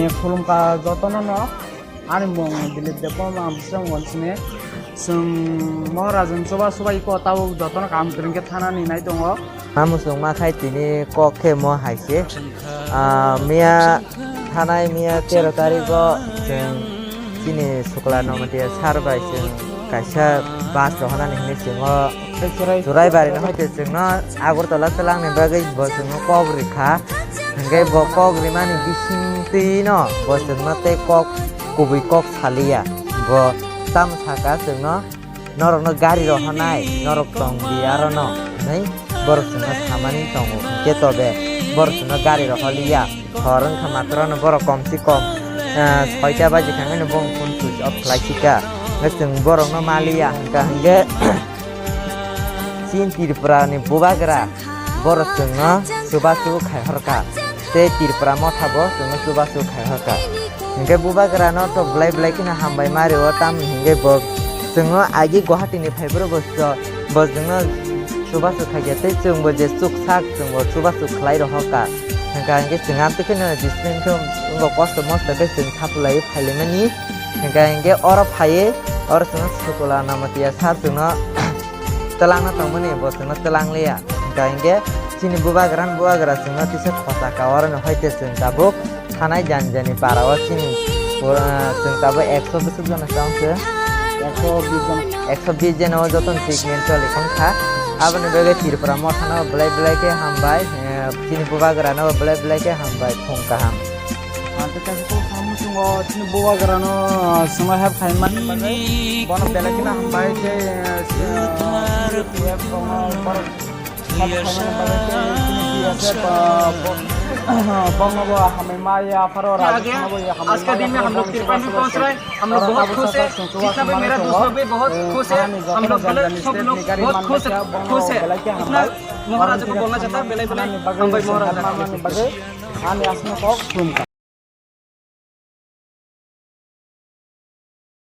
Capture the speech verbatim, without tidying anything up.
Khulumkha jotono no, ani mung Dilip Debbarma, ang bwswng wansine. Chwng Maharaj ni chuba chuba iko tabuk jotono kaham kwrwng khe thanani nai tongo. Amo chwng ma khai tini kok khe mo hai se. Ah, miya thanai miya tero tarikgo chwng chini Sukla Namatia sir bai chwng kaisa bus rohornani hinwi chwng o Churaibari no hoite chwngno Agartala twlangni bagwi bo chwngno kok rikha. Hwnkhe bo kok rimani bisingtwi no bo chwngno tei kok kubui kok saliya. Bo tamo saka chwngno norokno gari rohornai, norok tong di arono hinwi borok chwngno samani tongo. Hwnkhe tobe borok chwngno gari rohorliya. Hor wngkha matrano borok kom se kom, ah, soita baji kha hwnwi bong phone switch off khlai sika. Hwnkhe chwng borokno maliya hwnkha hwnkhe chini Tripura ni bubagra borok chwngno chubachu khai horkha. Tei Tripura motha bo chwngno chubachu khai horkha. Hwnkhe bubagrano to belai belai kheno hambai ma rio, tamni hwnkhe bo chwngno agi Guwahati ni phaibrwi bo so-, bo chwngno chubachu khaikhe tei chwngbo je chuksak chwngbo chubachu khlai rohorkha. Hwnkha hwnkhe chwng amtwi kheno discipline khe wngkha kosto mosto khe chwng thapulaiwi phailaimani. Hwnkha hwnkhe oro phaiwi oro chwngno Sukla Namatia sir chwngno twlangna tongmani bo chwngno twlangliya. Hwnkha hwnkhe chini bubagra ni bubagra chwngno tisa khosa ka oro ni hoite chwng tabuk thanai jani jani para o chini pura, chwng tabuk ekso bwswk jona chwng se. Ekso bis jona. Ekso bis jona o joto ni treatment choli khon kha. Aboni bagwi Tripura mothano belai belai khe hambai, eh, chini bubagra no belai belai khe hambai, khung kaham. Ang tei kaisa kok samung chwngo chini bubagra no, ah, chwngno help khaimani bagwi. Bono belai kheno hambai khe, eh, borok आज का दिन में हम लोग तिरपन भी पहुंच रहे हैं, हम लोग बहुत खुश है। जितना भी मेरा दोस्त लोग भी बहुत खुश है, हम लोग गलत सब लोग बहुत खुश है, खुश है। इतना महाराज को बोलना चाहता है, बेले बेले हम भाई महाराज। Ani aswkno kok khulumkha.